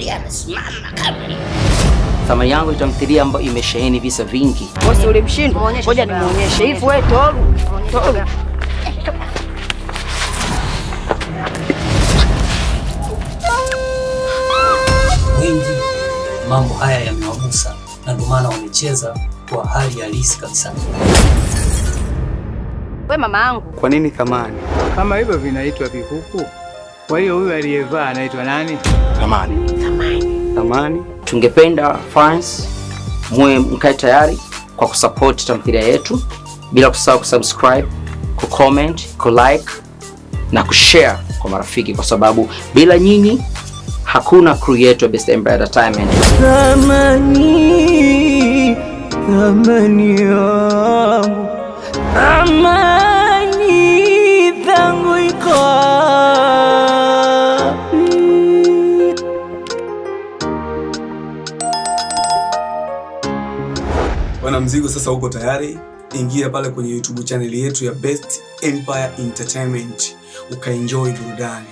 Sheria anasimama kama Thamani yangu ni tamthilia ambayo imesheheni visa vingi. Bosi ulimshindwa, ngoja nimuonyeshe. Hivi wewe toru. Toru. Wengi mambo haya yamewagusa na ndio maana wamecheza kwa hali halisi kabisa. We mama yangu. Kwa nini thamani? Kama hivyo vinaitwa vikuku. Kwa hiyo huyu aliyevaa anaitwa nani? Thamani. Thamani. Thamani. Tungependa fans muwe mkae tayari kwa kusupport tamthilia yetu, bila kusahau kusubscribe, kucomment, kulike na kushare kwa marafiki, kwa sababu bila nyinyi hakuna crew yetu ya Best Empire Entertainment. Thamani, thamani yangu, thamani yangu iko wapi? Bwana, mzigo sasa uko tayari. Ingia pale kwenye YouTube channel yetu ya Best Empire Entertainment ukaenjoy burudani.